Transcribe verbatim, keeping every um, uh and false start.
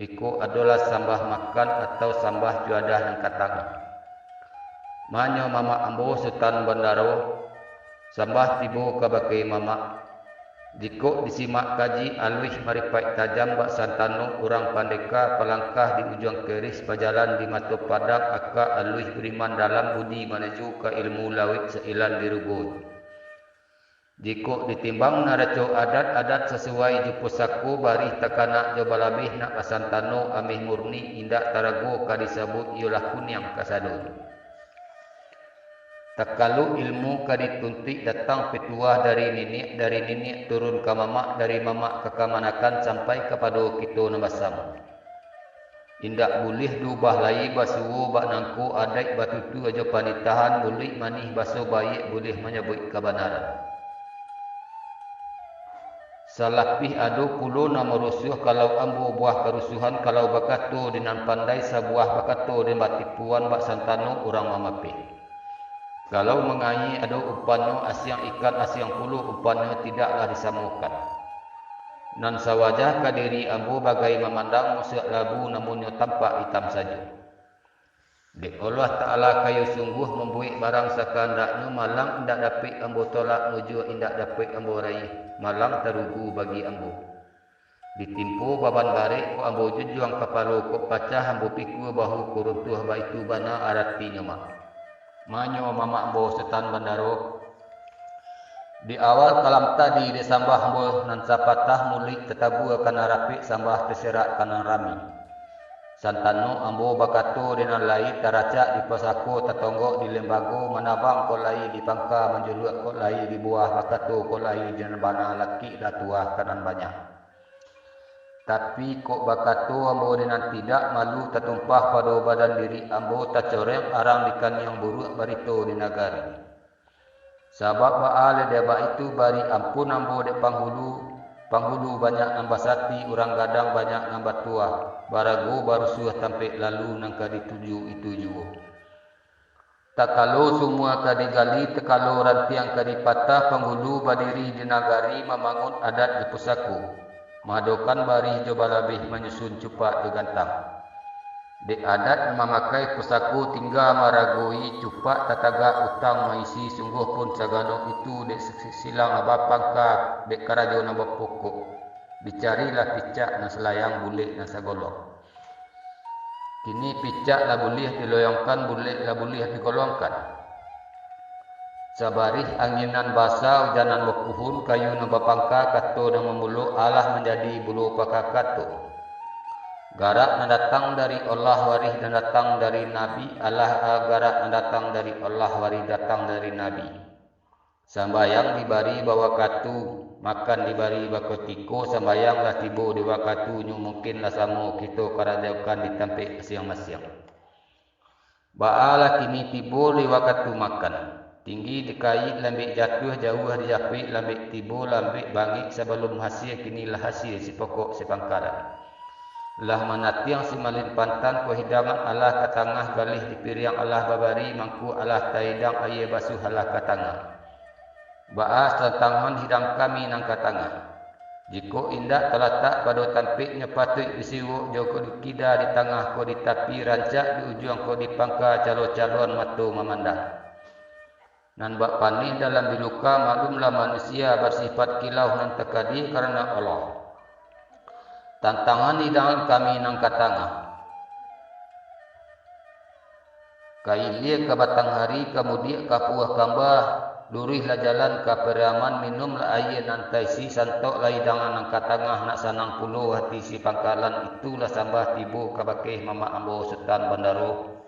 Iko adolah sambah makan atau sambah juadah nan katang. Manyo mamak ambo Sutan Bandaro, sambah tibo kabake mamak. Jikok disimak kaji aluih maripaik tajam bak santano urang pandeka palangkah di ujuang keris pajalan di mato padang aka aluih buriman dalam budi manuju ka ilmu lawik sailan di rugo. Jikok ditimbang naraco adat-adat sasuai jo pusako barih takanak jo balabeh nak basantano ameh murni indak tarago ka disabuik iyolah kuniang kasadonyo. Takalo ilmu ka dituntuik datang pituah dari niniak, dari niniak turun ka mamak, dari mamak ka kamanakan sampai kapado kito nan basamo. Indak buliah diubah lai basuo bak nangko adaik batutua jo panitahan, buluik manih baso baiak buliah manyabuik kabanaran. Salapih ado pulo nan marusuah kalau ambo buah karusuhan, kalau bakato di nan pandai sabuah bakato di nan batipuan bak santano urang mamapeh. Kalau mangaia ado umpannyo asiang ikan asiang pulo umpannyo tidaklah disamokan. Nan sawajah ka diri ambo bagai mamandang musuak labu namunnyo tampak itam sajo. Dek Allah Ta'ala kayo sungguah mambuwek barang sakandaknyo, malang indak dapek ambo tolak, mujua indak dapek ambo raih, malang tarugu bagi ambo. Ditimpo baban barek kok ambo junjuang kapalo kok pacah ambo pikua bahu kok runtuah baitu bana aratinyo mah. Manyo mamak ambo Sutan Bandaro. Di awal kalam tadi disambah ambo nan sapatah muluik tatabua ka nan rapek sambah taserak ka nan rami. Santano ambo bakato di nan lain taracak di pusako tatonggok di lembago manabang kok lai di pangka manjuluak kok lai di buah bakato kok lai di nan bana lakik lah tuah ka nan banyak. Tapi kok bakato ambo di nan tidak malu tatumpah pado badan diri ambo tacoreng arang di kaniang buruak barito di nagari. Sabab baa lai dek baitu bari ampun ambo dek panghulu, panghulu banyak nan basati, urang gadang banyak nan batuah, barago barusuah tampek lalu nan ka dituju itu juo. Takalo sumua ka digali, takalo rantiang ka dipatah, panghulu badiri di nagari, mamangun adat di pusako, maadokan barih jo balabeh, manyusun cupak jo gantang. Dek adat mamakai pusako tingga maragoi, cupak tatagak utang maisi, sungguah pun sagalo itu dek si-, silang bapangka, dek karajo nan bapokok. Dicarilah picak nan salayang, bulek nan sagolong. Kini picak lah buliah diloyongkan, bulek lah buliah digolongkan. Sabarih angin nan basa, ujan nan bapuhun, kayu nan bapangka, kato nan mamulok, alah manjadi bulo pakakato. Garak nan datang dari Allah, warih nan datang dari Nabi, alah, ah, garak nan datang dari Allah, warih datang dari Nabi. Sambayang dibari bawakatu, makan dibari bakutiko, sambayang lah tibo di wakatunyo, mungkin lah samo kito karajokan di tampek masiang-masiang. Baa lah kini tibo di wakatu makan. Tinggi dikaik lambek jatuah, jauah dijapek lambek tibo, lambek bangik sabalum hasia, kini lah hasia sipokok sipangkalan. Lah manatiang simalin pantan, kok hidangan alah ka tangah, galeh di piriang alah babari, mangko alah taidang, aia basuah alah ka tangah. Baa tantangan hidang kami nan ka tangah? Jikok indak talatak pado tampeknyo, patuik disiwok jo kok dikida di tangah, kok di tapi rancak, di ujuang kok di pangka, calo-caloan mato mamandang. Nan bak paneh dalam biluka, maklumlah manusia basifat kilau nan takadia karano Allah. Tantangan hidangan kami nan ka tangah. Ka ilia ka batang hari, ka mudiak ka puah kamba, luruihlah jalan ka Pariaman, minumlah aia nan taisi, santoklah hidangan nan ka tangah, nak sanang pulo hati sipangkalan, itulah sambah tibo kabake mamak ambo Sutan Bandaro.